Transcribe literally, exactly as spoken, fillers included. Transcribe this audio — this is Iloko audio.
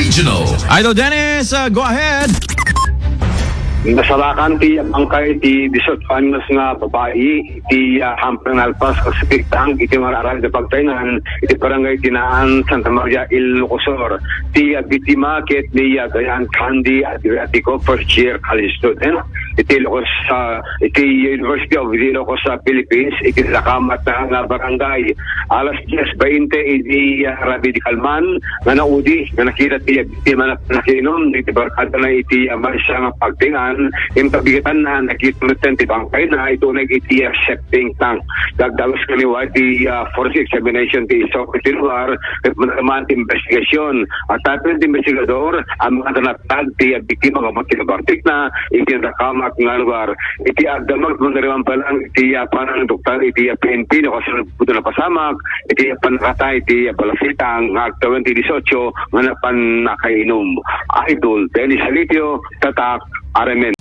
Regional. Idol Dennis, uh, go ahead. Nasalakan ti bangkay ti disiotso anyos nga babai iti, ah, Hampa Nalpas, Pacific Tank, iti mararay da pagtayngan iti Barangay Tinaan, Santa Maria, Ilocos Sur. Ti, ah, biktima ket ni, ah, Dayan Candy Adriatico, first year college student. Iti Ilocos, ah, iti University of the Ilocos, ah, Philippines, iti nakamat na nga barangay. Alas dies bainte idi, ah, rabii di kalman nga naudi nga nakita ti biktima nga nakiinom iti barkada na iti, ah, maysa nga pagtayngan. Imbagatan na nakita met ti bangkay na iti uneg iti, ah, septic tank. Dagdagus kaniwa ti, ah, forensic examination ti isu iti lugar ket madama ti investigasyon. At tapos ti investigador, ang mga natag ti, ah, biktima nga ti kabartik na iti nakamat nga lugar. Iti agdamag, kung nariman pa lang, iti, ah, panangduktal, iti, ah, P N P, no, kasi buto na pasamak, iti, ah, panakatay, iti, ah, balasitang, nga agtawen ti disiotso, nga napan nakainom. Idol, Dennis Salitio, Tatak, R M N.